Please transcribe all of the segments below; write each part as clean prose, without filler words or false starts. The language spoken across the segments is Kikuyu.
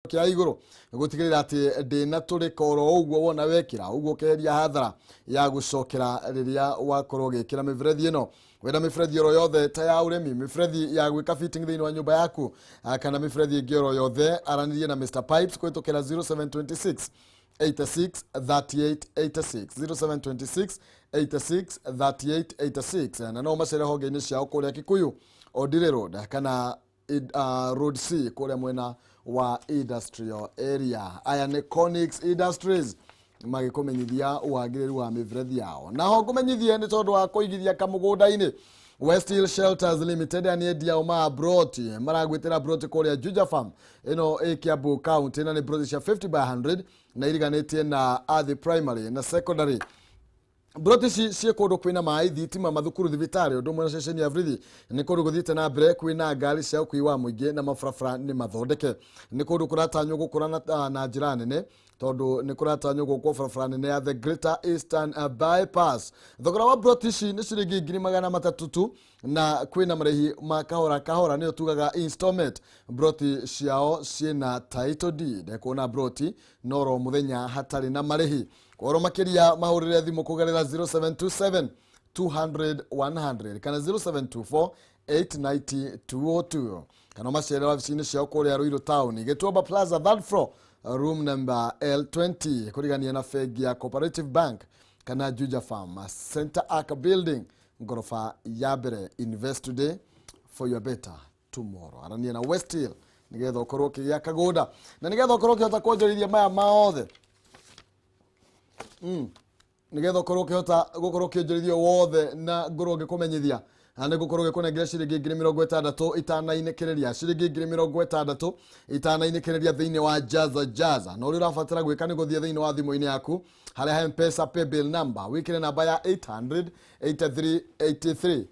Kĩa igũrũ gũtigĩrĩra atĩ ndĩnatũrĩka oro ũguo wona wekĩra ũguo, ũkeheria hathara ya gũcokera rĩrĩa wakorwo ũgĩkĩra mĩberethi ĩno. Wenda mĩberethi oro yothe ta ya ũrĩmi, mĩberethi ya gwĩka fitting thĩinĩ wa nyũmba yaku, kana mĩberethi ĩngĩ oro yothe, aranĩrie na Mr Pipes kũhĩtũkĩra 0726 86 38 86, 0726 86 38 86, na no macere honge-inĩ ciao kũrĩa Kikuyu Ondire Road kana Road C kũrĩa mwena wa industrial area. Aya nĩ Conix Industries magĩkũmenyithia wagĩrĩru wa mĩberethi yao. Naho ngũmenyithie nĩ tondũ wa kũigithia kamũgũnda-inĩ, West Hill Shelters Limited nĩ endia o ma broti, maragwĩtĩra broti kũrĩa Juja Farm ĩno ĩ Kiambu County, na nĩ broti cia 50 by 100 na iriganĩtie na Athi Primary na Secondary. Broti ici ciĩ kũndũ kwĩna maĩ, thitima, mathukuru, thibitarĩ, ũndũ ũmwe na ceceni ya borithi. Nĩ kũndũ gũthiĩte na mbere, kwĩna ngari cia ũkui wa mũingĩ na mabarabara nĩ mathondeke. Nĩ kũndũ kũratanywo gũkũra na njĩra nene tondũ nĩ kũratanywo gwakwo barabara nene ya the Greater Eastern Bypass. Thogora wa broti ici nĩ ciringi 300,000 tu na kwĩna marĩhi ma kahora kahora, nĩyo tugaga installment. Broti ciao ciĩna title deed, kuona broti noro mũthenya hatarĩ na marĩhi. Kũhoro makĩria mahũrĩre thimũ kũgerera 0727 200 100 kana 0724 890 202, kana macerere wabici-inĩ ciao kũrĩa Ruiru Town, Gĩtuamba Plaza, third floor, room number L20, kũrigania na bengi ya Cooperative Bank, kana Juja Farm, Center Arc Building, ngoroba ya mbere. Invest today for your better tomorrow. Arania na West Hill nigetha ũkorwo ũkĩgĩa kagũnda na nigetha ũkorwo ũkĩhota kwonjorithia maya maothe, nigetha ũkorwo ũkĩhota gũkorwo ũkĩonjorithia wothe na ngorwo ngĩkũmenyithia na nĩ ngũkorwo ngĩkũnengera ciringi 60,000 itanainĩkĩrĩria, ciringi 60,000 itanainĩkĩrĩria thĩinĩ wa Jaza Jaza. Na ũrĩa ũrabatara gwĩka nĩ gũthiĩ thĩinĩ wa thimũ-inĩ yaku harĩa he Mpesa paybill number, wĩkĩre namba ya 883 83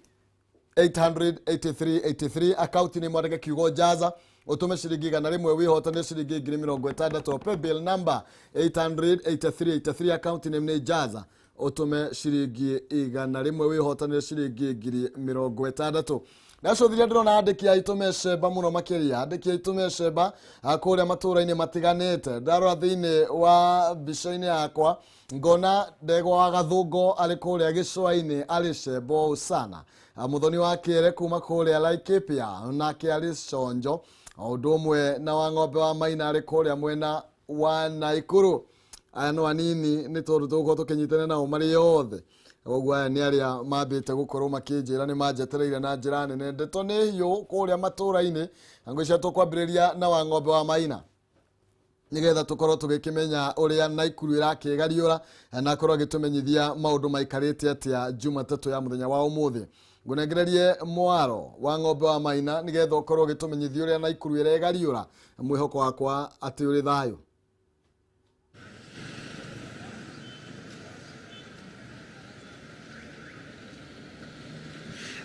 883 83, akaunti nĩ mwandĩke kiugo Jaza, ũtũme ciringi 100, wĩhotane ciringi 60,000. Paybill number 883 83, akaunti name nĩ Jaza, ũtũme ciringi 100, wĩhotanĩre ciringi 60,000. Ndacũthiria ndĩrona andĩki aitũ mecemba mũno makĩria, andĩki aitũ mecemba kũrĩa matũũra-inĩ matiganĩte. Ndarora thĩinĩ wa mbica-inĩ yakwa ngona ndegwa wa Gathũngo arĩ kũrĩa gĩcũa-inĩ, arĩ cemba ũũ sana. Mũthoni wa Kĩere kuma kũrĩa Laikipia nake arĩ conjo, o ũndũ ũmwe na wa ng'ombe wa Maina arĩ kũrĩa mwena wa Naikuru. Aya no anini nĩ tondũ tũgũkorwo tũkĩnyitana nao marĩ othe. Koguo aya nĩ arĩa mambĩte gũkorwo makĩnjĩra nĩ manjetereire na njĩra nene. Ndeto nĩ hiũ kũrĩa matũũra-inĩ, na ngwĩciria tũkwambĩrĩria na wa ng'ombe wa Maina nigetha tukorwo tũgĩkĩmenya ũrĩa Naikuru ĩrakĩgariũra na akorwo agĩtũmenyithia maũndũ maikarĩte atĩa Jumatatũ ya mũthenya wa ũmũthĩ. Ngũnengererie mwaro wa ng'ombe wa Maina nigetha ũkorwo ũgĩtũmenyithia ũrĩa Naikuru ĩregariũra. Mwĩhoko wakwa atĩ ũrĩ thayũ.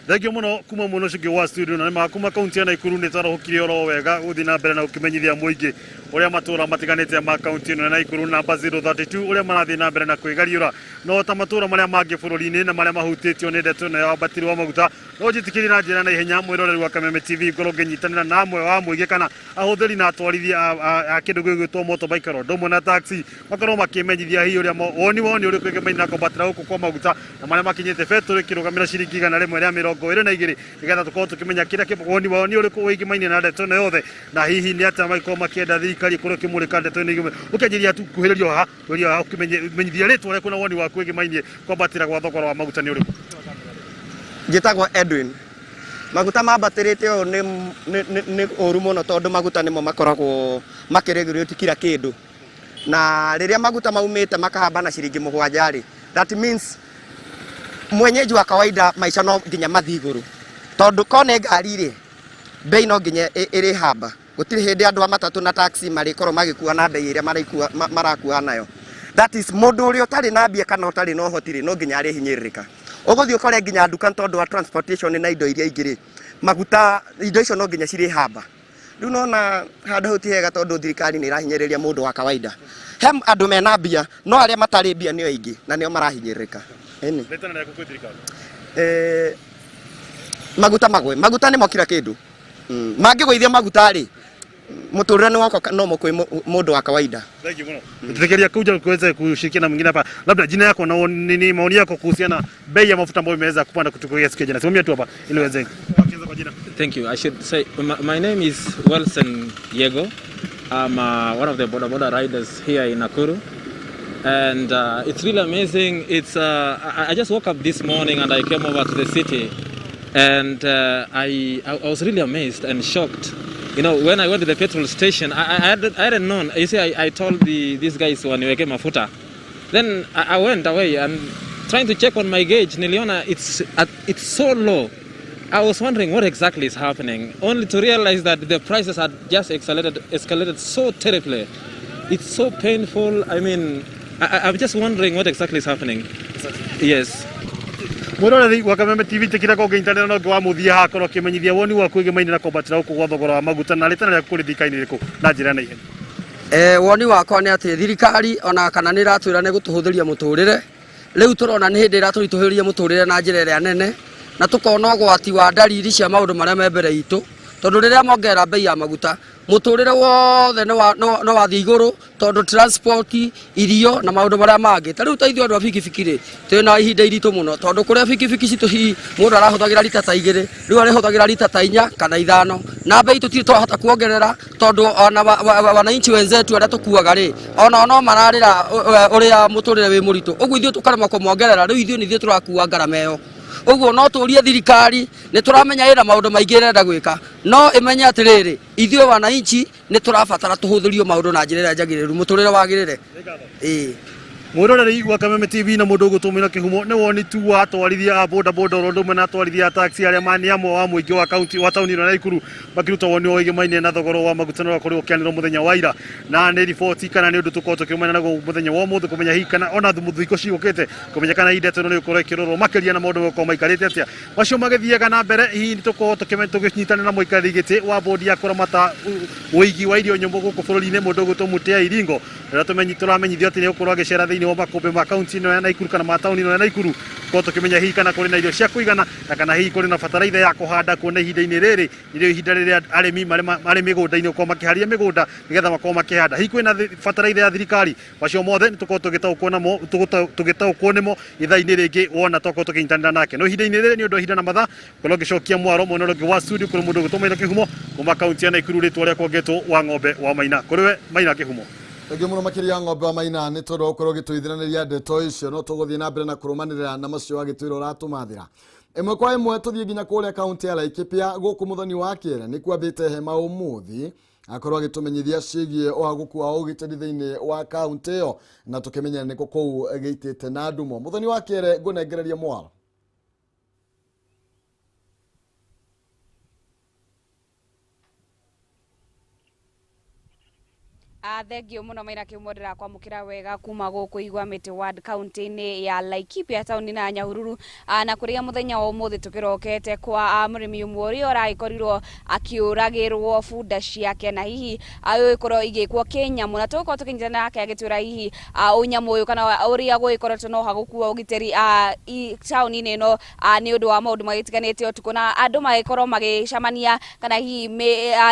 Thengio muno kuma mwena ũcio ũngĩ wa studio. Na nĩ kuma kaunti ya Naikuru nĩ twarahũkire oro wega gũthiĩ na mbere na gũkĩmenyithia mũingĩ ũrĩa matũra matiganĩte ma kaunti ĩno ya Naikuru namba 032 ũrĩa marathiĩ na mbere na kwĩgariũra. No ta matũra marĩa mangĩ bũrũri-inĩ na marĩa mahutĩtio nĩ ndeto ĩno ya wambatĩri wa maguta, no njĩtĩkĩrie na njĩra na ihenya, mwĩroreri wa Kameme TV, ngorwo ngĩnyitanĩra na amwe wa mũingĩ kana ahũthĩri na atwarithia a kĩndũ gĩgwĩtwo motorbike oro ũndũ ũmwe na taxi, makorwo makĩmenyithia hihi ũrĩa woni wao nĩ ũrĩkũ ĩgemaine na kwambatĩra gũkũ kwa maguta na marĩa makinyĩte betũrũ ĩkĩrũgamĩra ciringi 122, nĩgetha tũkorwo tũkĩmenya kĩrĩa woni wao nĩ ũrĩkũ wĩgĩmainie na ndeto ĩno yothe, na hihi nĩ atĩa mangĩkorwo makĩenda thirikari ĩkorwo ĩkĩmũrĩka ndeto ĩno. Ũkĩanjĩria tu kuhĩrĩrio haha, kuhĩrĩrio haha, ũkĩmenyithia rĩtwa rĩaku na woni waku wĩgĩmainie kwambatĩra gwa thogora wa maguta nĩ ũrĩkũ. Njĩtagwo Edwin. Maguta mambatĩrĩte ũũ nĩ ũru mũno tondũ maguta nĩmo makoragwo makĩregulate kila kĩndũ. Na rĩrĩa maguta maumĩte makahamba na ciringi 7 rĩ, that means mwenyeji wa kawaida maica no nginya mathiĩ igũrũ. Tondũ ko nĩ ngari rĩ, bei no nginya ĩrĩhamba. Gũtirĩ hĩndĩ andũ a matatũ na taxi marĩkorwo magĩkua na bei ĩrĩa marakua nayo. That is mũndũ ũrĩa ũtarĩ na mbia kana ũtarĩ na ũhoti rĩ, no nginya arĩhinyĩrĩrĩka. Ũgũthiĩ ũkore nginya nduka nĩ tondũ wa transportation na indo iria ingĩ rĩ, maguta indo icio no nginya cirĩhamba. Rĩu nona handũ hau ti hega tondũ thirikari nĩ ĩrahinyĩrĩria mũndũ wa kawaida. He andũ mena mbia, no arĩa matarĩ mbia nĩo aingĩ na nĩo marahinyĩrĩrĩka. Ĩni. Rĩtana rĩaku kwĩ thirikari? Maguta magwe, maguta nĩmo kila kĩndũ. Mangĩgũithia maguta rĩ, Mũtũrĩre nĩ wako no kwĩ mũndũ wa kawaida. Thank you mũno. Tufikiria kuja kuweza kushirikiana mwingine hapa. Labda jina yako na nini maoni yako kuhusiana bei ya mafuta ambayo imeweza kupanda kutoka siku ya jana. Simamia tu hapa ili uweze. Wakianza kwa jina. Thank you. I should say my name is Wilson Yego. I'm one of the boda boda riders here in Nakuru. And it's really amazing. It's I just woke up this morning and I came over to the city, and I was really amazed and shocked. You know, when I went to the petrol station, I hadn't known. You see, I told these guys waniweke mafuta. Then I went away and trying to check on my gauge, niliona it's so low. I was wondering what exactly is happening, only to realize that the prices had just escalated so terribly. It's so painful. I mean, I'm just wondering what exactly is happening. Yes. Mwiroreri wa Kameme TV tikira ko nginyitanĩra na ũngĩ wa mũthia hakorwo akĩmenyithia woni waku wĩgemaine na kwambatĩra gũkũ gwa thogora wa maguta na rĩtana rĩaku kũrĩ thirikari-inĩ rĩkũ na njĩra ya naihenya. Woni wakwa nĩ atĩ thirikari ona kana nĩ ĩratwĩra nĩ gũtũhũthĩria mũtũrĩre, rĩu tũrona nĩ hĩndĩ ĩratũritũhĩria mũtũrĩre na njĩra ĩrĩa nene, na tũkona ũgwati wa ndariri cia maũndũ marĩa me mbere itũ, tondũ rĩrĩa mongerera bei ya maguta mũtũrĩre wothe nĩ wathiĩ igũrũ, tondũ transport, irio na maũndũ marĩa mangĩ. Ta rĩu ta ithuĩ andũ a bikibiki rĩ, twĩna ihinda iritũ mũno, tondũ kũrĩa bikibiki citũ hihi mũndũ arahũthagĩra rita ta 2, rĩu arĩhũthagĩra rita ta 4 kana 5, na bei tũtirĩ twahota kuongerera, tondũ ona wananchi wenzetu arĩa tũkuaga rĩ, ona no mararĩra ũrĩa mũtũrĩre wĩ mũritũ, ũguo ithuĩ tũkaremwo kũmongerera. Rĩu ithuĩ nĩ ithuĩ tũrakua ngarama ĩyo. Ũguo no tũrie thirikari, nĩ tũramenya ĩna maũndũ maingĩ ĩrenda gwĩka, no ĩmenye atĩrĩrĩ, ithuĩ wananchi nĩ tũrabatara tũhũthĩrio maũndũ na njĩra ĩrĩa njagĩrĩru, mũtũrĩre wagĩrĩre. Ĩĩ. Mwiroreri wa Kameme TV na mũndũ ũgũtũmĩra kĩhumo nĩ woni tu wa atwarithia a boda boda oro ũndũ ũmwe na atwarithia a taxi arĩa nĩ amwe wa mũingĩ wa kaunti wa taũni ĩno ya Naikuru makĩruta woni wao wĩgemaine na thogora wa maguta na ũrĩa ũkĩanĩrwo mũthenya wa ira, na nĩ riboti kana nĩ ũndũ tũkorwo tũkĩrũmana naguo mũthenya wa ũmũthĩ kũmenya hihi kana ona thikũ cigũkĩte kũmenya kana hihi ndeto ĩno nĩ ĩgũkorwo ĩkĩrorwo makĩria na maũndũ megũkorwo maikarĩte atĩa. Macio magĩthiaga na mbere, hihi nĩ tũkorwo tũkĩnyitanĩra na mũikarĩri gĩtĩ wa bodi ya kũramata ũigi wa irio nyũmũ gũkũ bũrũri-inĩ mũndũ ũgwĩtwo Mutea Iringo, rĩrĩa tũramenyithio atĩ nĩ egũkorwo agĩcera thĩinĩ wa makũmbĩ ma kaunti ĩno ya Naikuru kana ma taũni ĩno ya Naikuru, korwo tũkĩmenya hihi kana kũrĩ na irio cia kũigana na kana hihi kũrĩ na bataraitha ya kũhanda, kuona ihinda-inĩ rĩrĩ nĩrĩo ihinda rĩrĩa arĩmi marĩ mĩgũnda-inĩ gũkorwo makĩharia mĩgũnda nĩgetha makorwo makĩhanda. Hihi kwĩna bataraitha ya thirikari? Macio mothe nĩ tũkorwo tũgĩtaũkwo nĩmo ithaa-inĩ rĩngĩ wona twakorwo tũkĩnyitanĩra nake. No ihinda-inĩ rĩrĩ nĩ ũndũ wa ihinda na mathaa ngorwo ngĩcokia mwaro mwena ũrĩa ũngĩ wa studio kũrĩ mũndũ ũgũtũmaĩra kĩhumo kuma kaunti ya Naikuru, rĩtwa rĩakwa ngĩtwo wa ng'ombe wa Maina. Kũrĩ we Maina kĩhumo. Thengiũ mũno makĩria ng'ombe wa Maina nĩ tondũ wa gũkorwo ũgĩtũithiranĩria ndeto icio, no tũgũthiĩ na mbere na kũrũmanĩrĩra na macio agĩtwĩra ũratũmathĩra. Ĩmwe kwa ĩmwe tũthiĩ nginya kũrĩa kaunti ya Laikipia gũkũ Mũthoni wa Kĩere nĩ kwambĩte hema ũmũthĩ akorwo agĩtũmenyithia ciĩgiĩ ũhagũku wa ũgitĩri thĩinĩ wa kaunti ĩyo, na tũkĩmenya nĩkũ kũu gĩitĩte na ndumo. Mũthoni wa Kĩere, ngũnengereria mwaro. Thengio muno Maina Kĩhumo, ndĩrakwamũkĩra wega kuma gũkũ Igwamĩtĩ ward kaunti-inĩ ya Laikipia taũni ya Nyahururu, na kũrĩa mũthenya wa ũmũthĩ tũkĩrokete kwa mũrĩmi ũmwe ũrĩa ũragĩkorirwo akĩũragĩrwo bunda ciake na hihi agĩkorwo igĩkwo kĩnyamũ, na tũgũkorwo tũkĩnyitana nake agĩtwĩra hihi ũnyamũ ũyũ kana ũrĩa gũgĩkoretwo no hagũkua ũgitĩri taũni-inĩ ĩno nĩ ũndũ wa maũndũ magĩtiganĩte ũtukũ, na andũ magĩkorwo magĩcemania kana hihi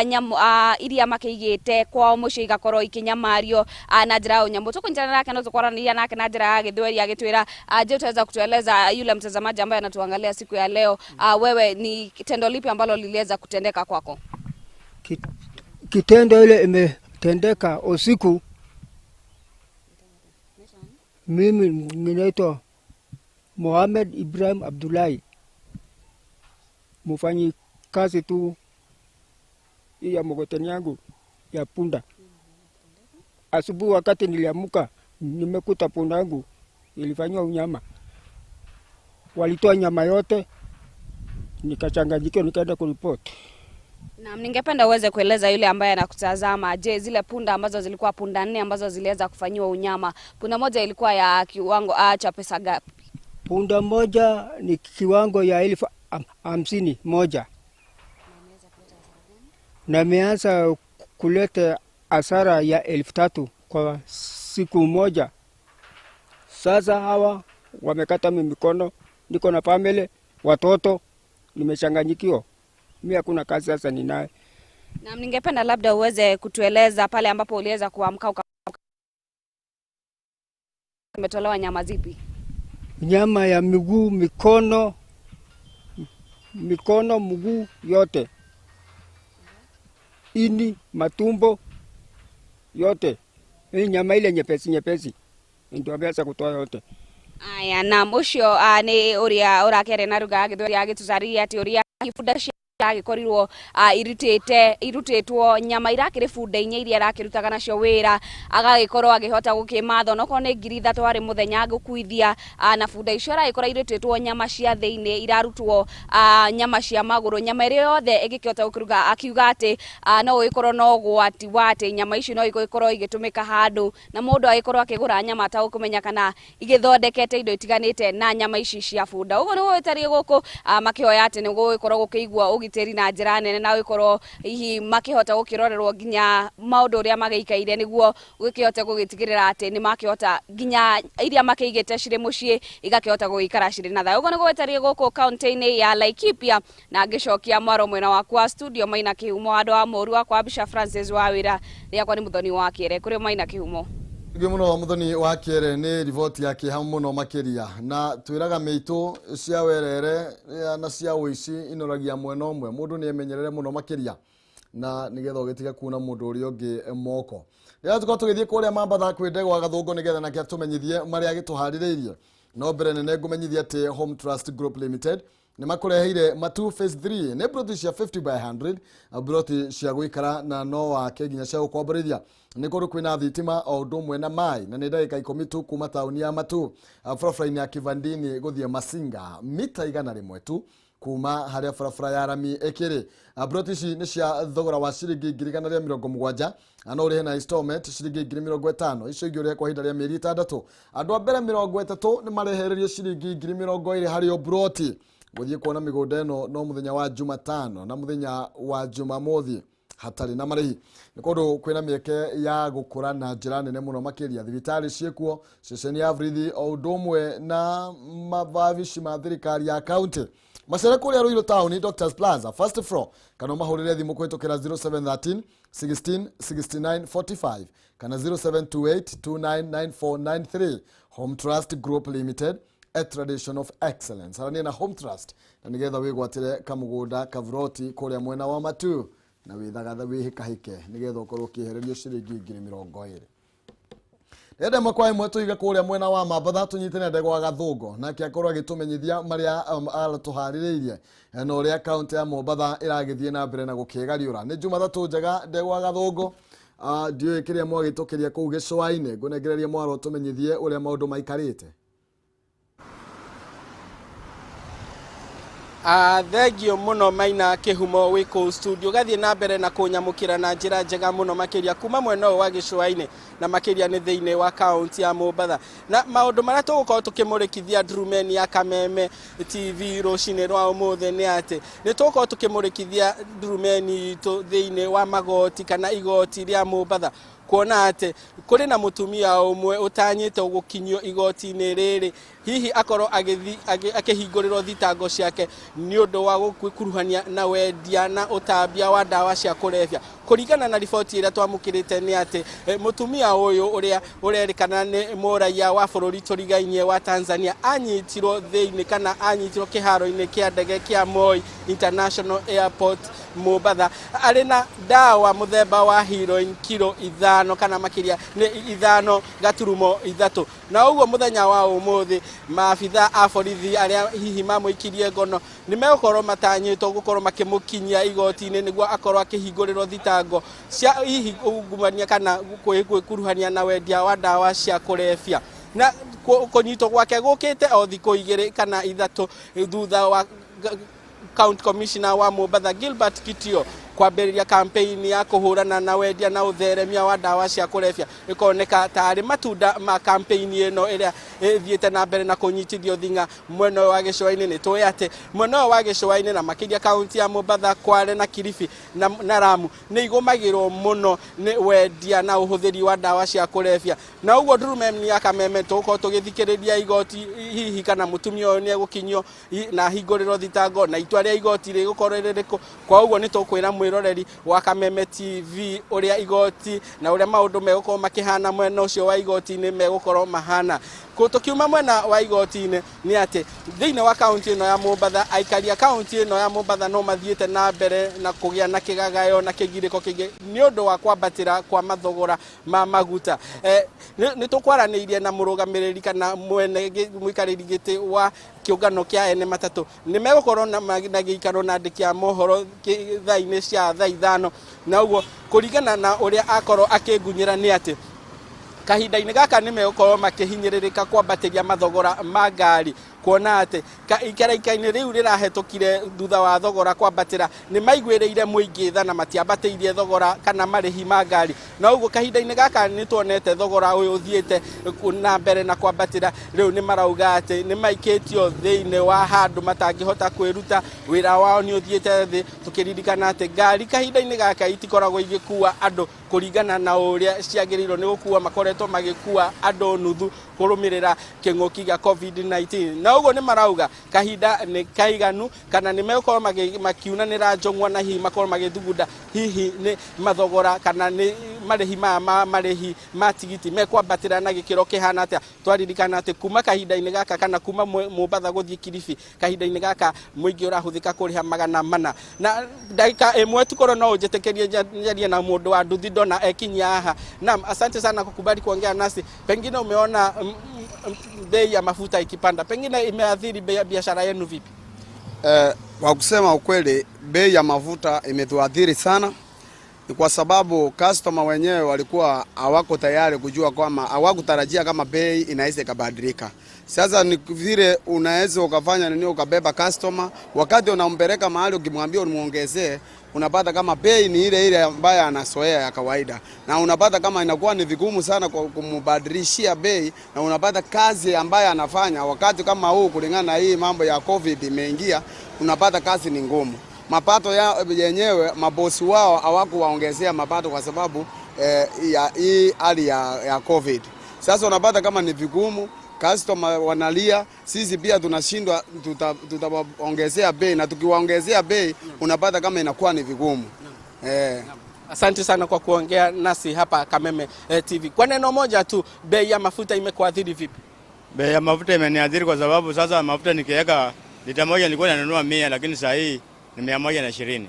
nyamũ iria makĩigĩte kwao mũciĩ igakorwo ikinyamario na njĩra ya ũnyamũ. Tũkũnyitana nake no tũkwaranĩria nake na njĩra ya Gĩthweri agĩtwĩra, je, utaweza kutueleza yule mtazamaji ambaye anatuangalia siku ya leo, wewe ni tendo lipi ambalo liliweza kutendeka kwako? Kitendo ile imetendeka usiku. Mimi ninaitwa Mohamed Ibrahim Abdullahi, mfanyi kazi tu ya mkokoteni yangu ya punda. Asubuhi wakati niliamka nimekuta punda yangu ilifanywa unyama. Walitoa nyama yote, nikachanganyikiwa, nikaenda kuripoti. Na ningependa uweze kueleza yule ambaye anakutazama, je, zile punda ambazo zilikuwa punda 4 ambazo ziliweza kufanyiwa unyama, punda moja ilikuwa ya kiwango cha pesa gapi? Punda moja ni kiwango ya 50,000 moja. Na imeanza kuleta hasara ya 3,000 kwa siku moja. Sasa hawa wamekata mikono, niko na family, watoto, nimechanganyikiwa. Mimi hakuna kazi sasa ninaye. Na ningependa labda uweze kutueleza pale ambapo uliweza kuamka umetolewa nyama zipi? Nyama ya miguu, mikono, mguu yote, ini, matumbo yote. Hii nyama ile nyepesi nyepesi ndio ameweza kutoa yote. Aya, naam, ucio nĩ ũrĩa ũrakĩaria na ruga ya Gĩthweri agĩtũcarĩria atĩ ũrĩa bunda agĩkorirwo irutĩte irutĩtwo nyama irakĩrĩ bunda inya iria arakĩrutaga nacio wĩra, agagĩkorwo agĩhota gũkĩmatha onokorwo nĩ 3,000 harĩ mũthenya gũkuithia, na bunda icio aragĩkorwo irutĩtwo nyama cia thĩinĩ, irarutwo nyama cia magũrũ, nyama ĩrĩa yothe ĩngĩkĩhota gũkĩruga. Akiuga atĩ no gũgĩkorwo no ũgwati wa atĩ nyama icio no igĩkorwo igĩtũmĩka handũ na mũndũ agĩkorwo akĩgũra nyama atagũkĩmenya kana igĩthondekete indo itiganĩte na nyama ici cia bunda. Ũguo nĩguo gĩtariĩ gũkũ, makĩhoya atĩ nĩ gũgĩkorwo gũkĩigwo ũgitĩri na njĩra nene na gũgĩkorwo hihi makĩhota gũkĩrorerwo nginya maũndũ ũrĩa magĩikaire, nĩguo gũkĩhote gũgĩtigĩrĩra atĩ nĩ makĩhota nginya iria makĩigĩte cirĩ mũciĩ igakĩhota gũgĩikara cirĩ na thayũ. Ũguo nĩguo gĩtariĩ gũkũ kaunti-inĩ ya Laikipia, na ngĩcokia mwaro mwena waku wa studio Maina Kĩhumo, handũ wa mũru wakwa Bisha Francis wa wĩra rĩakwa nĩ Mũthoni wa Kĩere. Kũrĩ Maina Kĩhumo. Thengiũ mũno Mũthoni wa Kĩere, nĩ riboti ya kĩeha mũno makĩria, na twĩraga mĩitũ cia werere na cia ũici inoragia mwena ũmwe, mũndũ nĩ emenyerere mũno makĩria na nĩgetha ũgĩtige kuona mũndũ ũrĩa ũngĩ moko. Rĩrĩa tũkorwo tũgĩthiĩ kũrĩa Mambatha kwĩ Ndegwa Gathũngũ nĩgetha nake atũmenyithie marĩa agĩtũharĩrĩirie, no mbere nene ngũmenyithie atĩ Home Trust Group Limited nĩ makũreheire Matu Phase 3, nĩ broti cia 50 by 100, broti cia gũikara na no wake nginya cia gũkomborithia. Nĩ kũndũ kwĩna thitima o ũndũ ũmwe na maĩ, na nĩ ndagĩka 10 tu kuma taũni ya Matu, barabara-inĩ ya Kivandini gũthiĩ Masinga, mita 100 tu kuma harĩa barabara ya rami ĩkĩrĩ. Broti ici nĩ cia thogora wa ciringi 170,000, na no ũrĩhe na installment ciringi 50,000, icio ingĩ ũrĩhe kwa ihinda rĩa mĩeri 6. Andũ a mbere 30 nĩ marehererio ciringi 20,000 harĩ o broti. Gũthiĩ kuona mĩgũnda ĩno no mũthenya wa Jumatano na mũthenya wa Jumamothi hatarĩ na marĩhi. Nĩ kũndũ kwĩna mĩeke ya gũkũra na njĩra nene mũno makĩria, thibitarĩ ciĩkuo, ceceni ya borithi o ũndũ ũmwe na mababici ma thirikari ya kaunti. Macere kũrĩa Ruiru Town, Doctors Plaza, first floor, kana ũmahũrĩre thimũ kũhĩtũkĩra 0713 16 69 45 kana 0728 299493. Home Trust Group Limited, a tradition of excellence. Arania na Home Trust na nĩgetha wĩgwatĩre kamũgũnda kaburoti kũrĩa mwena wa Matu na wĩthagatha wĩhĩkahĩke nĩgetha ũkorwo ũkĩehererio ciringi 20,000. Rĩrĩa ĩmwe kwa ĩmwe tũige kũrĩa mwena wa Mambatha tũnyitane Ndegwa Gathũngũ nake akorwo agĩtũmenyithia marĩa aratũharĩrĩirie na ũrĩa kaunti ya Mombatha ĩragĩthiĩ na mbere na gũkĩgariũra. Nĩ Jumatatũ njega Ndegwa Gathũngũ, ndiũĩ kĩrĩa mwagĩtũkĩria kũu gĩcũa-inĩ, ngũnengererie mwaro tũmenyithie ũrĩa maũndũ maikarĩte. Thengio mũno Maina Kĩhumo wĩ kũu studio, gathiĩ na mbere na kũnyamũkĩra na njĩra njega mũno makĩria kuma mwena ũyũ wa gĩcũa-inĩ na makĩria nĩ thĩinĩ wa kaunti ya Mombatha. Na maũndũ marĩa tũgũkorwo tũkĩmũrĩkithia ndurumeni ya Kameme TV rũcinĩ rwa ũmũthĩ nĩ atĩ nĩ tũgũkorwo tũkĩmũrĩkithia ndurumeni itũ thĩinĩ wa magoti kana igoti rĩa Mombatha, kuona atĩ kũrĩ na mũtumia ũmwe ũtanyĩte gũkinyio igoti-inĩ rĩrĩ, hihi akorwo akĩhingũrĩrwo thitango ciake nĩ ũndũ wa gwĩkuruhania na wendia na ũtambia wa ndawa cia kũrebia. Kũringana na riboti ĩrĩa twamũkĩrĩte nĩ atĩ mũtumia ũyũ ũrĩa ũrerĩkana nĩ mũraiya wa bũrũri tũrigainie wa Tanzania anyitirwo thĩinĩ kana anyitirwo kĩharo-inĩ kĩa ndege kĩa Moi International Airport Mombatha arĩ na ndawa mũthemba wa heroin kiro 5 kana makĩria nĩ 5.3. Na ũguo mũthenya wa ũmũthĩ maabitha a borithi arĩa hihi mamũikirie ngono nĩ megũkorwo matanyĩtwo gũkorwo makĩmũkinyia igoti-inĩ nĩguo akorwo akĩhingũrĩrwo thitango cia hihi ungumania kana gwĩkuruhania na wendia wa ndawa cia kũrebia. Na kũnyitwo gwake gũkĩte o thikũ 2 kana 3 thutha wa County Commissioner wa Mombatha Gilbert Kitio kwambĩrĩria campaign ya kũhũrana na wendia na ũtheremia wa ndawa cia kũrebia. Ĩkoneka tarĩ matunda ma campaign ĩno ĩrĩa ĩthiĩte na mbere na kũnyitithio thing'a mwena ũyũ wa gĩcũa-inĩ. Nĩ tũĩ atĩ mwena ũyũ wa gĩcũa-inĩ na makĩria kaunti ya Mombatha, Kwale na Kilifi na Lamu nĩ igũmagĩrwo mũno nĩ wendia na ũhũthĩri wa ndawa cia kũrebia. Na ũguo ndurumeni ya Kameme tũgũkorwo tũgĩthikĩrĩria igoti hihi kana mũtumia ũyũ nĩ egũkinyio na ahingũrĩrwo thitango na itua rĩa igoti rĩgũkorwo rĩrĩkũ. Kwa ũguo nĩ tũkwĩra Mwĩroreri wa Kameme TV, ũrĩa igoti na ũrĩa maũndũ megũkorwo makĩhana mwena ũcio wa igoti-inĩ megũkorwo mahana. Tũkiuma mwena wa igoti-inĩ, nĩ atĩ thĩinĩ wa kaunti ĩno ya Mombatha, aikari a kaunti ĩno ya Mombatha no mathiĩte na mbere na kũgĩa na kĩgagayo na kĩgirĩko kĩingĩ nĩ ũndũ wa kwambatĩra kwa mathogora ma maguta. Nĩ tũkwaranĩirie na mũrũgamĩrĩri kana mwene mũikarĩri gĩtĩ wa kĩũngano kĩa ene matatũ. Nĩ megũkorwo na gĩikaro na andĩki a mohoro thaa-inĩ cia thaa 5, na ũguo kũringana na ũrĩa akorwo akĩngunyĩra nĩ atĩ kahinda-inĩ gaka nĩ megũkorwo makĩhinyĩrĩrĩka kwambatĩria mathogora ma ngari, kuona atĩ ikaraika-inĩ rĩu rĩrahetũkire thutha wa thogora kwambatĩra nĩ maiguĩrĩire mũingĩ tha na matiambatĩirie thogora kana marĩhi ma ngari. Na ũguo kahinda-inĩ gaka nĩ tuonete thogora ũyũ ũthiĩte na mbere na kwambatĩra. Rĩu nĩ marauga atĩ nĩ maikĩtio thĩinĩ wa handũ matangĩhota kwĩruta, wĩra wao nĩ ũthiĩte thĩ, tũkĩririkana atĩ ngari kahinda-inĩ gaka itikoragwo igĩkua andũ kũringana na ũrĩa ciagĩrĩirwo nĩ gũkua, makoretwo magĩkua andũ nuthu kũrũmĩrĩra kĩng'ũki gĩa COVID-19. Na ũguo nĩ marauga kahinda nĩ kaiganu kana nĩ megũkorwo makiunanĩra njong'wa na hihi makorwo magĩthugunda hihi nĩ mathogora kana nĩ marĩhi maya ma marĩhi ma tigiti mekwambatĩra na gĩkĩro kĩhana atĩa. Twaririkana atĩ kuma kahinda-inĩ gaka kana kuma Mombatha gũthiĩ Kilifi, kahinda-inĩ gaka mũingĩ ũrahũthĩka kũrĩha 400. Na ndagĩka ĩmwe tukorwo no ũnjĩtĩkĩrie njarie na mũndũ wa nduthi ndona ekinyia haha. Naam, asante sana kukubali kuongea nasi. Pengine umeona bei ya mafuta ikipanda, pengine imeathiri bei ya biashara yenu vipi? Kwa kusema ukweli, bei ya mafuta imetuathiri sana. Ni kwa sababu customer wenyewe walikuwa hawako tayari kujua kwamba hawakutarajia kama bei inaweza ikabadilika. Sasa ni vile unaweza ukafanya nini, ukabeba customer, wakati unampeleka mahali ukimwambia umuongezee, unapata kama bei ni ile ile ambayo anasoea ya kawaida, na unapata kama inakuwa ni vigumu sana kumbadilishia bei, na unapata kazi ambayo anafanya wakati kama huu kulingana na hii mambo ya COVID imeingia, unapata kazi ni ngumu. Mapato ya yenyewe mabosi wao hawakuwaongezea mapato kwa sababu ya hii hali ya COVID. Sasa unapata kama ni vigumu, customer wanalia, sisi pia tunashindwa, tutawaongezea bei, na tukiwaongezea bei unapata kama inakuwa ni vigumu. Asante sana kwa kuongea nasi hapa Kameme TV. Kwa neno moja tu, bei ya mafuta imekuathiri vipi? Bei ya mafuta imeniathiri kwa sababu sasa mafuta nikiweka lita moja nilikuwa nanunua 100, lakini sasa hii ni 120.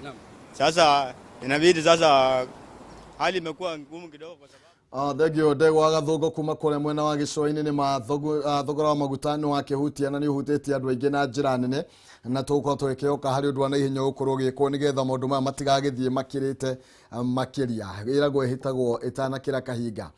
Sasa inabidi sasa hali imekuwa ngumu kidogo kwa sababu Thengio ndegwa Gathũngũ kuma kũrĩa mwena wa gĩcũa-inĩ. Nĩ ma thogora wa maguta nĩ wakĩhutia na nĩ ũhutĩtie andũ aingĩ na njĩra nene, na tũgũkorwo tũgĩkĩhoka harĩ ũndũ wa naihenya ũgũkorwo ũgĩkwo nĩgetha maũndũ maya matigagĩthiĩ makĩrĩte makĩria. Ĩragwo ĩhĩtagwo ĩtanakĩra kahinga.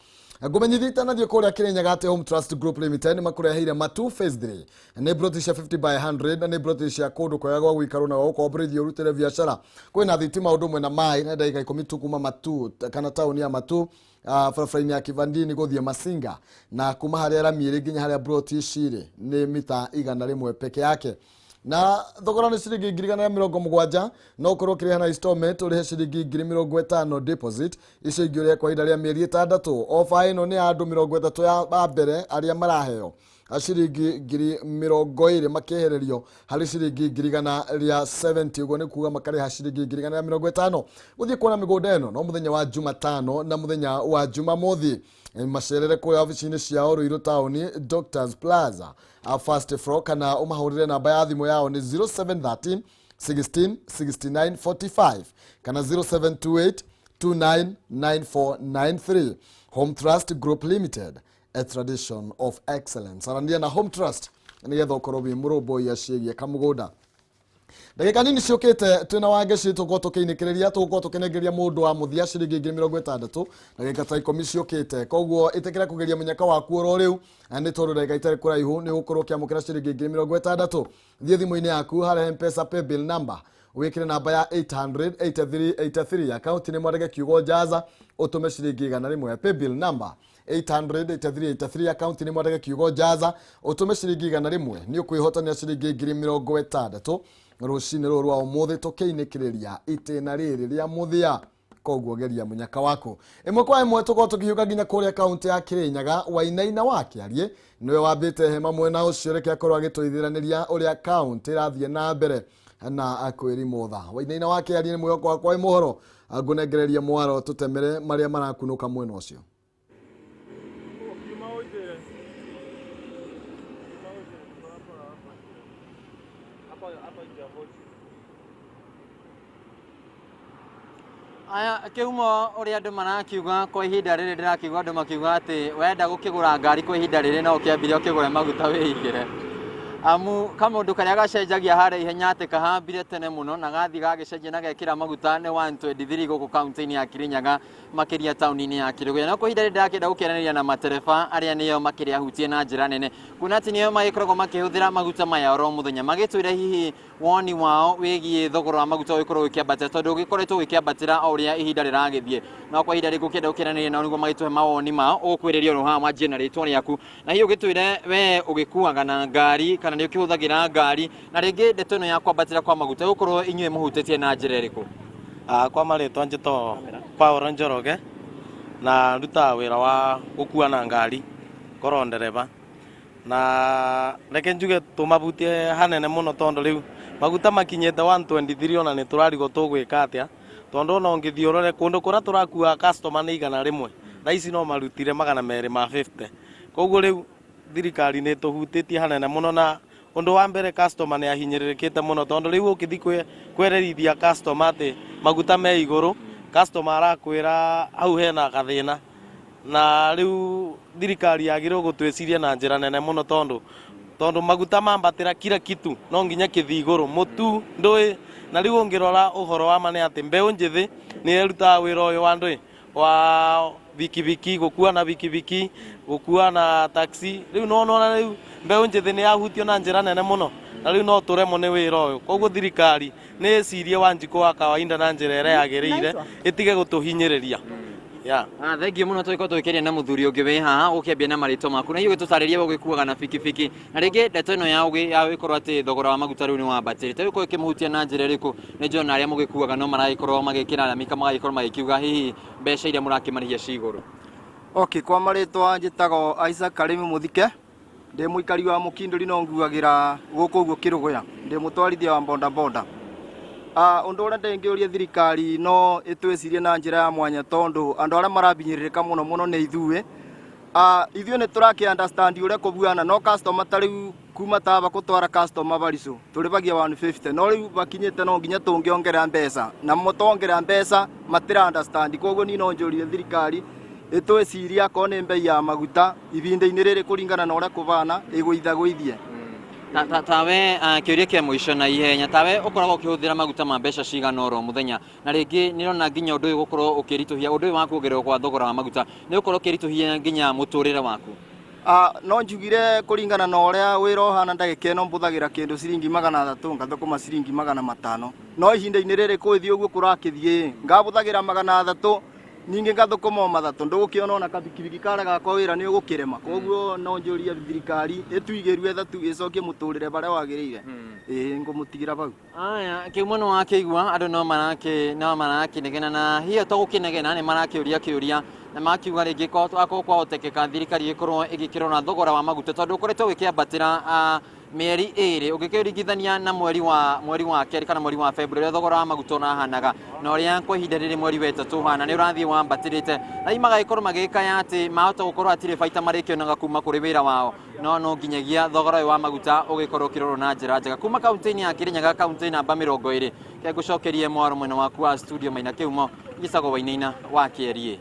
Ngũmenyithia itanathiĩ kũrĩa Kĩrĩnyaga atĩ Home Trust Group Limited nĩ makũreheire Matu Phase 3. Nĩ broti cia 50 by 100 na nĩ broti cia kũndũ kwega gwa gũikarwo na gwa gũkomborithio ũrutĩre biacara. Kwĩna thitima ũndũ ũmwe na maĩ, na ndagĩka 10 tu kuma Matu kana taũni ya Matu, barabara-inĩ ya Kivandini gũthiĩ Masinga, na kuma harĩa rami ĩrĩ nginya harĩa broti ici irĩ nĩ mita 100 peke yake, na thogora nĩ ciringi 170,000. No ũkorwo ũkĩrĩha na installment, ũrĩhe ciringi 50,000 deposit, icio ingĩ ũrĩhe kwa ihinda rĩa mĩeri 6. Ofa ĩno nĩ ya andũ 30 ya a mbere arĩa maraheo ciringi 20,000 makĩehererio harĩ ciringi 170,000. Ũguo nĩ kuga makarĩha ciringi 150,000. Gũthiĩ kuona mĩgũnda ĩno no mũthenya wa Jumatano na mũthenya wa Jumamothi. Macerere kũrĩa obici-inĩ ciao Ruiru taũni, Doctors Plaza, first floor, kana ũmahũrĩre namba ya thimũ yao nĩ 0713 16 69 45 kana 0728 299493. Home Trust Group Limited, a tradition of excellence. Arania na Home Trust nĩgetha ũkorwo wĩ mũrũmbũiya ciĩgiĩ kamũgũnda. Ndagĩka nini ciũkĩte twĩna Wangeci, tũkorwo tũkĩinĩkĩrĩria, tũgũkorwo tũkĩnengeria mũndũ wa mũthia ciringi 60,000 ndagĩka ta 10 ciũkĩte. Koguo ĩtĩkĩra kũgeria mũnyaka waku oro rĩu, nĩ tondũ ndagĩka itarĩ kũraihu nĩ ũgũkorwo ũkĩamũkĩra ciringi 60,000. Thiĩ thimũ-inĩ yaku harĩa M-Pesa paybill number, wĩkĩre namba ya 800 8383, akaunti nĩ mwandĩke kiugo jaza, ũtũme ciringi 100. Paybill number 800 8383, akaunti nĩ mwandĩke kiugo jaza, ũtũme ciringi 100, nĩ ũkwĩhotanĩra ciringi 60,000 rũcinĩ rũrũ rwa ũmũthĩ tũkĩinĩkĩrĩria itĩna rĩrĩ rĩa mũthia. Koguo geria mũnyaka waku. Ĩmwe kwa ĩmwe tũkorwo tũkĩhiũka nginya kũrĩa kaunti ya Kĩrĩnyaga. Wainaina wa Kĩarie nĩwe wambĩte hema mwena ũcio, reke akorwo agĩtũithĩranĩria ũrĩa kaunti ĩrathiĩ na mbere. Na kwĩrimwo tha Wainaina wa Kĩaria nĩ mwĩhoko wakwa wĩ mũhoro ngũnengereria mwaro tũtemere marĩa marakunũka mwena ũcio. Aya kiumo uria andu marakiuga kwa ihinda riri ndirakiuga andu makiuga ati wenda gukigura ngari kwa ihinda riri no ukiambire ukigure maguta wigire amu kamundu karia gacenjagia haria ihenya ati kahambire tene muno na gathi gagicenjia na gekira maguta ni 123 guku kaunti-ini ya Kirinyaga makiria tauni-ini ya Kiruguya. No kwa ihinda riri ndirakienda gukiaranĩria na matereba aria nio makiria hutie na njira nene kuona ati nio magikoragwo makihuthira maguta maya oro muthenya magitwire hihi woni wao wigie thogora wa maguta ugikorwo ukiambatira tondu ugikoretwo ugikiambatira o uria ihinda riragithie. No kwa ihinda rĩngĩ ũkĩenda gũkĩaranĩria nao nĩguo magĩtũhe mawoni mao ũkwĩrĩria oro haha wanjie na rĩtwa rĩaku na hihi ũgĩtwĩre we ũgĩkuaga na ngari kana nĩ ũkĩhũthagĩra ngari na rĩngĩ ndeto ĩno ya kwambatĩra kwa maguta gũkorwo inyuĩ mũhutĩtie na njĩra ĩrĩkũ? Kwa marĩtwa njĩtagwo Paul Njoroge na ndutaga wĩra wa gũkua na ngari ngorwo ndereba na reke njuge tũmabutie hanene mũno tondu rĩu maguta makinyĩte 123 ona nĩ tũrarigwo tũgwĩka atĩa tondu ona ũngĩthiĩ ũrore kũndũ kũrĩa tũrakua customer nĩ 100 thaa ici no marutire 250. Koguo rĩu thirikari nĩ tũhutĩtie hanene mũno na ũndũ wa mbere customer nĩ ahinyĩrĩrĩkĩte mũno tondu rĩu ũkĩthiĩ kwererithia customer atĩ maguta me igũrũ customer arakwĩra hau hena gathĩna na rĩu thirikari yagĩrĩirwo gũtwĩciria na njĩra nene mũno tondu maguta mambatĩra kila kitu no nginya kĩthiĩ igũrũ mũtu ndũĩ na rĩu ũngĩrora ũhoro wa ma nĩ atĩ mbeũ njĩthĩ nĩ ĩrutaga wĩra ũyũ wa ndũĩ wa bikibiki gũkua na bikibiki gũkua na taxi rĩu no nona rĩu mbeũ njĩthĩ nĩ yahutio na njĩra nene mũno na rĩu no tũremwo nĩ wĩra ũyũ. Koguo thirikari nĩ ĩcirie Wanjikũ wa kawaida na njĩra ĩrĩa yagĩrĩire ĩtige gũtũhinyĩrĩria. Yeah. Thengiũ mũno tũgĩkorwo tũgĩkĩaria na mũthuri ũngĩ wĩ haha ũkĩambia na marĩtwa maku na hihi ũgĩtũtarĩrie we ũgĩkuaga na bikibiki na rĩngĩ ndeto ĩno ya gũkorwo atĩ thogora wa maguta rĩu nĩ wambatĩrĩte ũgĩkorwo ĩkĩmũhutia na njĩra ĩrĩkũ? Nĩ njũĩ ona arĩa mũgĩkuaga no maragĩkorwo magĩkĩraramika magagĩkorwo magĩkiuga hihi mbeca iria mũrakĩmarĩhia ci igũrũ. Okay, kwa marĩtwa njĩtagwo Isaac Karimi Mũthike ndĩ mũikari wa Mũkindũri no nguagĩra gũkũ ũguo Kĩrũgũya ndĩ mũtwarithia wa boda boda. Ũndũ ũrĩa ndĩngĩũria thirikari no ĩtwĩcirie na njĩra ya mwanya tondũ andũ arĩa marabinyĩrĩrĩka mũno mũno nĩ ithuĩ. Ithuĩ nĩ tũrakĩ understand ũrĩa kũbuana no customer ta rĩu kuma taba gũtwara customer Barisũ tũrĩbagia 150 no rĩu bakinyĩte no nginya tũngĩongerera mbeca na mũtongerera mbeca matira understand. Koguo niĩ no njũrie thirikari ĩtwĩcirie akorwo nĩ mbei ya maguta ihinda-inĩ rĩrĩ kũringana na ũrĩa kũbana ĩgũithagũithie. Tawe kĩũria kĩa mũico na ihenya tawe ũkoragwo ũkĩhũthĩra maguta ma mbeca cigana oro mũthenya na rĩngĩ nĩrona nginya ũndũ ũyũ gũkorwo ũkĩritũhia ũndũ ũyũ wa kuongererwo kwa thogora wa maguta nĩ ũkorwo ũkĩritũhia nginya mũtũrĩre waku? No njugire kũringana na ũrĩa wĩra ũhana ndagĩka ĩno mbũthagĩra kĩndũ ciringi 300 ngathũkũma ciringi 500 no ihinda-inĩ rĩrĩ kũĩthiĩ ũguo kũrakĩthiĩ ngabũthagĩra 300 ningĩ ngathũkũma o 300 ndũgũkĩona ona kabikibiki karĩa gakwa wĩra nĩ ũgũkĩrema. Koguo no njũrie thirikari ĩtuigĩrue thatu ĩcokie mũtũrĩre barĩa wagĩrĩire. Ĩĩ ngũmũtigĩra bau. Aya kĩumo nĩ wakĩigua andũ no marakĩnegena na hiyo to gũkĩnegena nĩ marakĩũria kĩũria na makiuga rĩngĩ akorwo kwahotekeka thirikari ĩkorwo ĩgĩkĩrora thogora wa maguta tondũ ũkoretwo ũgĩkĩambatĩra mĩeri ĩrĩ ũngĩkĩringithania na mweri wa kerĩ kana mweri wa February thogora wa maguta ũrahanaga na ũrĩa kwa ihinda rĩrĩ mweri wa ĩtatũ ũhana nĩ ũrathiĩ wambatĩrĩte na hihi magagĩkorwo magĩkaya atĩ mahota gũkorwo hatirĩ baita marĩkĩonaga kuma kũrĩ wĩra wao no nginyagia thogora ũyũ wa maguta ũgĩkorwo ũkĩrorwo na njĩra njega. Kuma kaunti-inĩ ya Kirinyaga kaunti namba 20 ke ngũcokerie mwaro mwena waku wa studio Maina Kĩumo gĩcagwo Wainaina wa Kĩerie.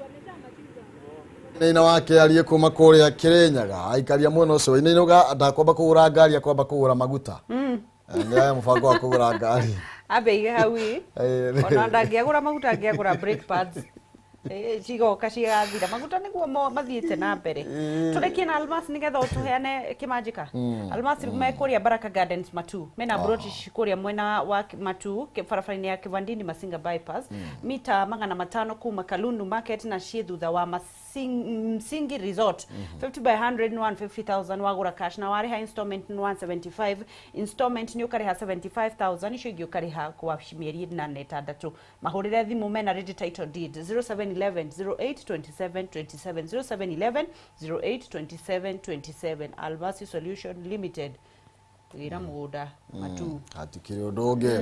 Wainaina wa Kĩarie kuma kũrĩa Kĩrĩnyaga aikaria mwena ũcio Wainaina ndakwamba kũgũra ngari akwamba kũgũra maguta. Nĩ aya mũbango wa kũgũra ngari ambe ige hau ĩ ona ndangĩagũra maguta angĩagũra brake pads cigoka cigathira maguta nĩguo mathiĩte na mbere. Tũrĩkie na Almas nĩgetha ũtũheane kĩmanjĩka. Almas me kũrĩa Baraka Gardens Matu mena broti kũrĩa mwena wa Matu barabara-inĩ ya Kivandini Masinga bypass mita 500 kuma Kalundu Market na ciĩ thutha wa Msingi Resort 50 by 100 150,000 wagũra cash na warĩha installment 175 installment nĩ ũkarĩha 75,000 icio ingĩ ũkarĩha kwa mĩeri 8 6 mahũrĩre thimũ mena ready title deed 0711 08 27 27 0711 08 27 27 Almasi Solution Limited. Gĩra mũgũnda matu. Hatikĩrĩ ũndũ ũngĩ.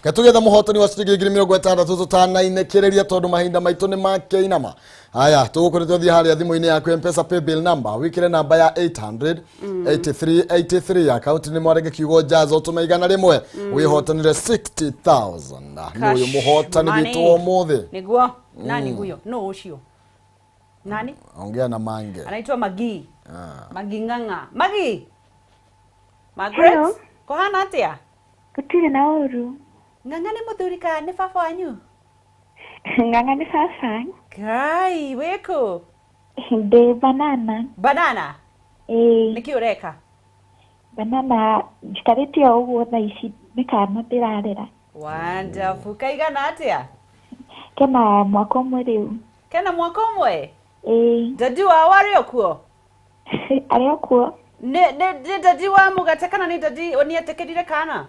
Ketũgetha mũhotani wa ciringi 60,000 tũtanainĩkĩrĩria tondũ mahinda maitũ nĩ makĩinama. Haya, tũgũkũrĩ twathiĩ harĩa thimũ-inĩ yaku M-Pesa paybill number, wĩkĩre namba ya 800 83 83, akaunti nĩ mwarenge kiugo jaza ũtũme 100 wĩhotanĩre 60,000. Nĩ ũyũ Cash mũhotani money. witũ wa ũmũthĩ. Nĩguo. Nani huyo? No ũcio. Nani? Ongea na Mange. Anaitwa Magi. Ah. Magi Ng'ang'a. Magi. Margaret. Hello. Kũhana atĩa? Gũtirĩ na ũru. Ng'ang'a nĩ mũthuri kana nĩ baba wanyu? Ng'ang'a nĩ baba. Ngai, wĩkũ? Ndĩ banana. Banana? Ĩĩ. Nĩkĩ ũreka? Banana njikarĩte o ũguo thaa ici nĩ kana ndĩrarera. Wonderful. Kaigana atĩa? Kena mwaka ũmwe rĩu. Kena mwaka ũmwe? Ĩĩ. Dadi wao arĩ o kuo? Arĩ o kuo. Nĩ dadi wa mũgate kana nĩ dadi nĩ etĩkĩrire kana?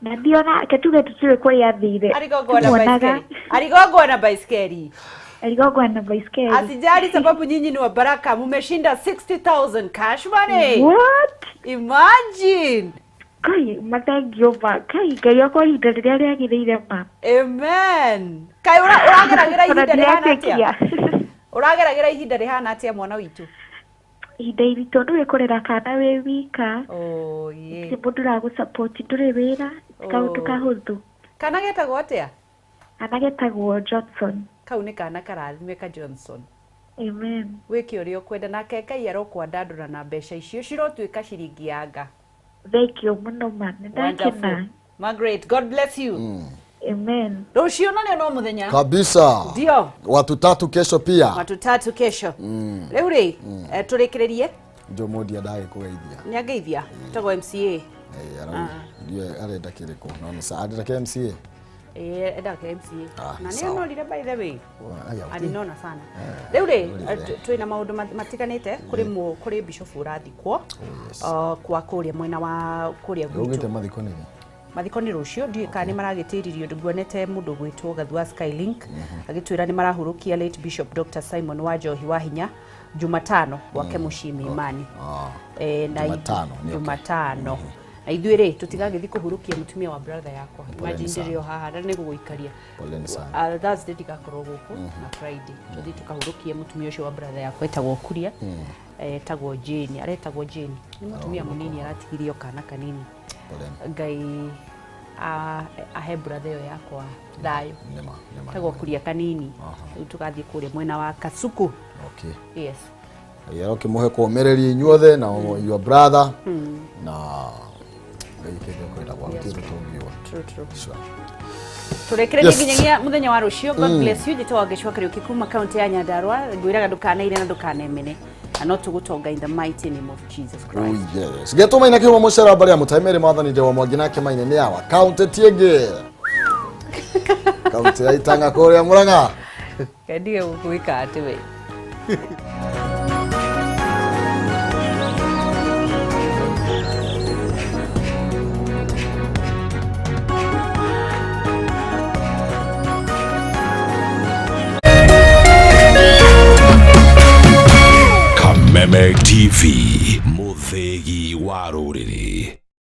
Na ndiona ke tuge tũtiũĩ kũrĩa athire. Aligongwa na Tumuonaga. baiskeli. Aligongwa na baiskeli. Aligongwa na baiskeli. Asijali sababu nyinyi ni wa baraka, mumeshinda 60,000 cash money. What? Imagine. Kai, mathengio ma. Kai, Ngai akwa ihinda rĩrĩa rĩagĩrĩire ma. Amen. Kai ũrageragĩra Ona ihinda rĩhana atĩa? ndiretĩkia. Ũrageragĩra ihinda rĩhana atĩa mwana witũ? Ihinda iritũ ndũĩ kũrera kana wĩ wika. Oh, yeah. Gũtirĩ mũndũ ũragũ-support, ndũrĩ wĩra, ti kaũndũ Oh. kahũthũ. Kana getagwo atĩa? Kana getagwo Johnson. Kau nĩ kana karathime ka Johnson. Amen. Wĩke ũrĩa ũkwenda nake Ngai arokwandandũra na mbeca icio cirotuĩka ciringi ya nga. Thank you mũno ma. Nĩ ndakena. Wonderful. Margaret, God bless you. Amen. Rũciũ narĩo no mũthenya. Kabisa. Ndio. Watu tatu kesho pia. Watu tatu kesho. Rĩu rĩ, tũrĩkĩrĩrie Njomodia ndagĩkũgeithia. nĩ angeithia tagwo MCA. Ndiũĩ arenda kĩrĩkũ no nĩ sawa. Arenda kĩa MCA. Ĩĩ, endaga kĩa MCA. Ah, Na nĩ sawa. anorire by the way. Aya, gũtirĩ. Aninona sana. Rĩu rĩ, Norire. twĩna maũndũ matiganĩte kũrĩ kũrĩ bishop ũrathikwo kwa kũrĩa mwena wa kũrĩa Ũgĩte gwitũ. mathiko nĩ rĩ? Mathiko nĩ rũciũ, ndiũĩ kana nĩ maragĩtĩririo. Nguonete mũndũ ũgwĩtwo Gathua Skylink agĩtwĩra nĩ marahurũkia late Bishop Dr. Simon Wanjohi wa Hinya Jumatano gwake mũciĩ Mĩimani. Na Jumatano, nĩ okay. Jumatano. Na ithuĩ rĩ tũtigagĩthiĩ kũhurũkia mũtumia wa brother yakwa. Poleni Imagine sana. ndĩrĩ o haha na nĩ gũgũikaria. Poleni sana. Thursday ndigakorwo gũkũ na Friday tũthiĩ tũkahurũkie mũtumia ũcio wa brother yakwa etagwo Kuria, etagwo Jane, aretagwo Jane, nĩ mũtumia mũnini aratigirio kana kanini. Ngai ahe brother ĩyo yakwa thayũ. Nĩma, nĩma. Etagwo Kuria kanini. Rĩu tũgathiĩ kũrĩa mwena wa Kasuku. Okay. Yes. Ngai arokĩmũhe kũũmĩrĩria inyuothe na your brother na Ngai kĩge kwenda gwaku Yes. ti ũndũ tũngiuga. True, true. Sure. Tũrĩkĩrĩrie Yes. nginyagia mũthenya wa rũciũ. God bless you. Njĩtagwo Ngĩcua Kariũki kuma kaunti ya Nyandarua. Ngwĩraga ndũkanaire na ndũkanemene na no tũgũtonga in the mighty name of Jesus Christ. Oh yes. Getå maina kä må cera mbarä ya må taimä mwathani ndewa mwangi nake maine nä awa kauntä tiängä kauntä ya itanga kå rä a må rang'a. Kendige gũkwĩka atĩ we. Kameme TV.